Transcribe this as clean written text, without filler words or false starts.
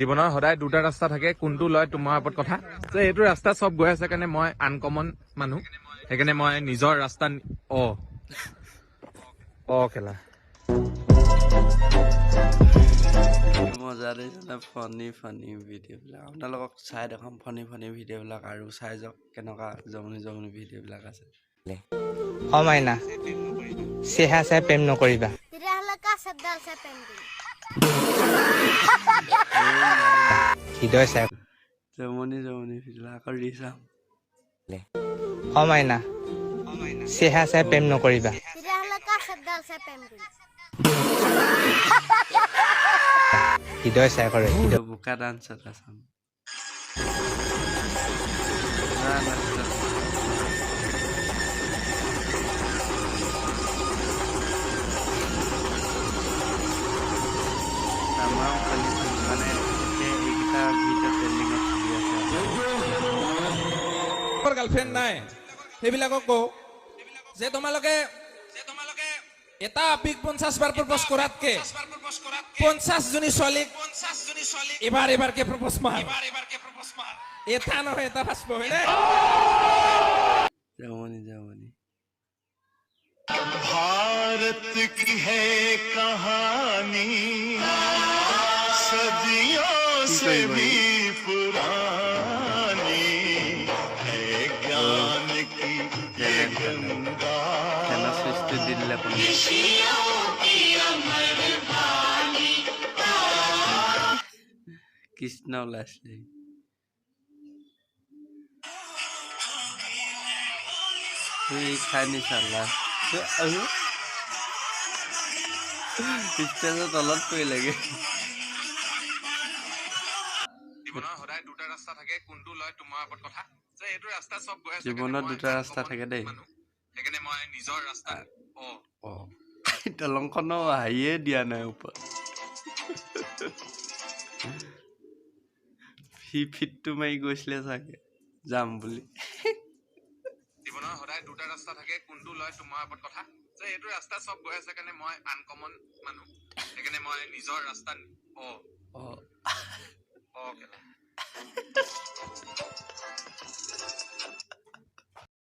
জীৱনৰ সদায় দুটা ৰাস্তা থাকে, কোনটো লয় তোমাৰ ওপৰত কথা। যে এইটো ৰাস্তা চব গৈ আছে কাৰণে মই আনকমন মানুহ, সেইকাৰণে মই নিজৰ ৰাস্তা অ অ খেলা মজা দেখিছেনে? ফানি ফানি ভিডিঅ'বিলাক আপোনালোকক চাই দেখাম, ফানি ফানি ভিডিঅ'বিলাক আৰু চাই যাওক কেনেকুৱা জমনি জমনি ভিডিঅ'বিলাক আছে। অ মাইনা, চেহা চাই প্ৰেম নকৰিবা। তেতিয়াহ'লে কাছত ডাল চাই প্ৰেম কৰিম। হৃদয় চাই। জমনি জমনি ভিডিঅ' আকৌ ৰিচাম। অ মাইনা, চেহা চাই প্ৰেম নকৰিবা। তেতিয়াহ'লে কাছত ডাল চাই প্ৰেম কৰিম। হৃদয় চাই কৰে হৃদয়। বোকা ডান্স এটা চাম। তামাম ফানি ফানি, মানে এতিয়া এইকেইটা ভিডিঅ' ট্ৰেণ্ডিঙত চলি আছে। গাৰ্লফ্ৰেণ্ড নাই সেইবিলাকক কওঁ যে তোমালোকে এটা আপিক 50 বাৰ প্ৰপ'জ কৰাতকে 50 জনী ছোৱালীক এবাৰ এবাৰকে প্ৰপ'জ মাৰ, এটা নহয় এটা ফাঁচব, হয়নে? জমনি জমনি। भारत की है कहानी सदियों কি से কৰিব भी ই? पुरानी है, ज्ञान की ये ফেন ফেন गंगा। ফেনৰ চুইচটো দি দিলে কোনোবাই। কৃষ্ণ ওলাইছিলে। এই খাই নিচালা আৰু ষ্টেজৰ তলত পৰিলেগে। জীৱনৰ সদায় দুটা ৰাস্তা থাকে, কোনটো লয় তোমাৰ ওপৰত কথা। যে এইটো ৰাস্তা চব গৈ আছে কাৰণে জীৱনত মই দুটা ৰাস্তা আনকমন থাকে দেই। মানুহ, সেইকাৰণে মই নিজৰ ৰাস্তা অ অ দলংখনো হাৰিয়ে দিয়া নাই ওপৰত। সি ফিটটো মাৰি গৈছিলে চাগে যাম বুলি। জীৱনৰ সদায় দুটা ৰাস্তা থাকে, কোনটো লয় তোমাৰ ওপৰত কথা। যে এইটো ৰাস্তা চব গৈ আছে কাৰণে মই আনকমন মানুহ, সেইকাৰণে মই নিজৰ ৰাস্তা অ অ অ খেলা।